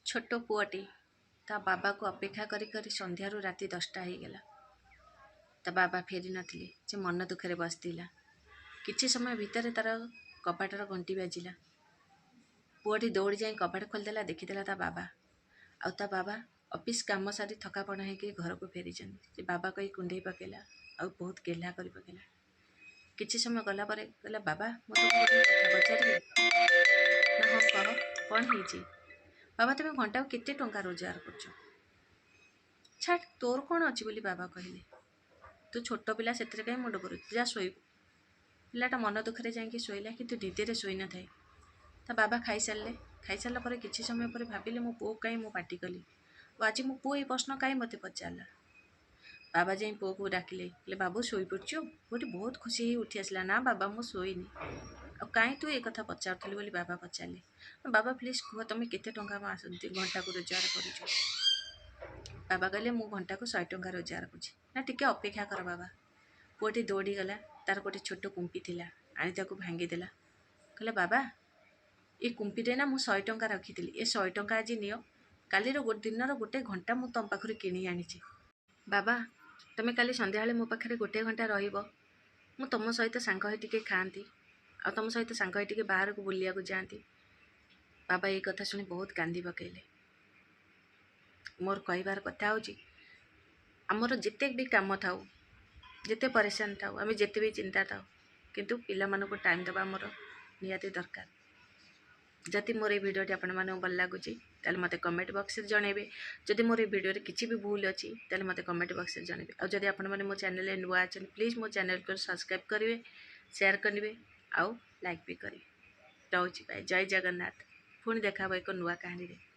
ଛୋଟ ପୁଅଟି ତା ବାବାକୁ ଅପେକ୍ଷା କରି କରି ସନ୍ଧ୍ୟାରୁ ରାତି 10ଟା ହେଇଗଲା। ତା ବାବା ଫେରି ନଥିଲେ। ସେ ମନ ଦୁଃଖରେ ବସିଥିଲା। କିଛି ସମୟ ଭିତରେ ତାର କବାଟର ଘଣ୍ଟି ବାଜିଲା। ପୁଅଟି ଦୌଡ଼ି ଯାଇ କବାଟ ଖୋଲିଦେଲା। ଦେଖିଦେଲା ତା ବାବା, ଆଉ ତା ବାବା ଅଫିସ୍ କାମ ସାରି ଥକାପଣ ହେଇକି ଘରକୁ ଫେରିଛନ୍ତି। ସେ ବାବା କହି କୁଣ୍ଢେଇ ପକେଇଲା ଆଉ ବହୁତ ଗେହ୍ଲା କରି ପକେଇଲା। କିଛି ସମୟ ଗଲା ପରେ କହିଲା, "ବାବା, ମୁଁ ତୁମକୁ ଗୋଟେ କଥା ପଚାରିବି?" ନା, "ହଁ, କହ, କ'ଣ ହେଇଛି?" "ବାବା, ତୁମେ ଘଣ୍ଟାକୁ କେତେ ଟଙ୍କା ରୋଜଗାର କରୁଛ?" "ଛାଡ଼, ତୋର କ'ଣ ଅଛି?" ବୋଲି ବାବା କହିଲେ। "ତୁ ଛୋଟ ପିଲା, ସେଥିରେ କାହିଁ ମୁଣ୍ଡ କରୁଛୁ? ଯା ଶୋଇବୁ।" ପିଲାଟା ମନ ଦୁଃଖରେ ଯାଇକି ଶୋଇଲା, କିନ୍ତୁ ନିଦରେ ଶୋଇନଥାଏ। ତା ବାବା ଖାଇସାରିଲେ। ଖାଇସାରିଲା ପରେ କିଛି ସମୟ ପରେ ଭାବିଲେ, ମୋ ପୁଅକୁ କାହିଁ ମୁଁ ପାଟି କଲି ଆଉ ଆଜି ମୋ ପୁଅ ଏଇ ପ୍ରଶ୍ନ କାହିଁ ମୋତେ ପଚାରିଲା? ବାବା ଯାଇ ପୁଅକୁ ଡାକିଲେ। କହିଲେ, "ବାବୁ, ଶୋଇପଡ଼ିଛୁ?" ପୁଅଟି ବହୁତ ଖୁସି ହେଇ ଉଠି ଆସିଲା। "ନା ବାବା, ମୁଁ ଶୋଇନି। ଆଉ କାହିଁ ତୁ ଏ କଥା ପଚାରୁଥିଲୁ?" ବୋଲି ବାବା ପଚାରିଲେ। "ବାବା, ପ୍ଲିଜ୍ କୁହ, ତୁମେ କେତେ ଟଙ୍କା ମାସ ଘଣ୍ଟାକୁ ରୋଜଗାର କରୁଛ?" ବାବା କହିଲେ, "ମୁଁ ଘଣ୍ଟାକୁ 100 ଟଙ୍କା ରୋଜଗାର କରୁଛି।" "ନା, ଟିକେ ଅପେକ୍ଷା କର ବାବା।" ପୁଅଟି ଦୌଡ଼ିଗଲା। ତାର ଗୋଟେ ଛୋଟ କୁମ୍ପି ଥିଲା, ଆଣି ତାକୁ ଭାଙ୍ଗିଦେଲା। କହିଲା, "ବାବା, ଏ କୁମ୍ପିରେ ନା ମୁଁ 100 ଟଙ୍କା ରଖିଥିଲି। ଏ 100 ଟଙ୍କା ଆଜି ନିଅ। କାଲିର ଦିନର ଗୋଟେ ଘଣ୍ଟା ମୁଁ ତୁମ ପାଖରୁ କିଣି ଆଣିଛି। ବାବା, ତୁମେ କାଲି ସନ୍ଧ୍ୟାବେଳେ ମୋ ପାଖରେ ଗୋଟେ ଘଣ୍ଟା ରହିବ। ମୁଁ ତୁମ ସହିତ ସାଙ୍ଗ ହୋଇ ଟିକେ ଖାଆନ୍ତି ଆଉ ତୁମ ସହିତ ସାଙ୍ଗ ହୋଇ ଟିକେ ବାହାରକୁ ବୁଲିବାକୁ ଯାଆନ୍ତି।" ବାବା ଏଇ କଥା ଶୁଣି ବହୁତ କାନ୍ଦି ପକେଇଲେ। ମୋର କହିବାର କଥା ହେଉଛି, ଆମର ଯେତେ ବି କାମ ଥାଉ, ଯେତେ ପରେଶାନ ଥାଉ, ଆମେ ଯେତେ ବି ଚିନ୍ତା ଥାଉ, କିନ୍ତୁ ପିଲାମାନଙ୍କୁ ଟାଇମ୍ ଦେବା ଆମର ନିହାତି ଦରକାର। ଯଦି ମୋର ଏଇ ଭିଡ଼ିଓଟି ଆପଣମାନଙ୍କୁ ଭଲ ଲାଗୁଛି, ତାହେଲେ ମୋତେ କମେଣ୍ଟ ବକ୍ସରେ ଜଣାଇବେ। ଯଦି ମୋର ଏଇ ଭିଡ଼ିଓରେ କିଛି ବି ଭୁଲ ଅଛି, ତାହେଲେ ମୋତେ କମେଣ୍ଟ ବକ୍ସରେ ଜଣାଇବେ। ଆଉ ଯଦି ଆପଣମାନେ ମୋ ଚ୍ୟାନେଲରେ ନୂଆ ଅଛନ୍ତି, ପ୍ଲିଜ୍ ମୋ ଚ୍ୟାନେଲକୁ ସବସ୍କ୍ରାଇବ୍ କରିବେ, ସେୟାର କରିବେ ଆଉ ଲାଇକ୍ ବି କରିବେ। ରହୁଛି, ବାଏ, ଜୟ ଜଗନ୍ନାଥ। ପୁଣି ଦେଖା ହେବ ଏକ ନୂଆ କାହାଣୀରେ।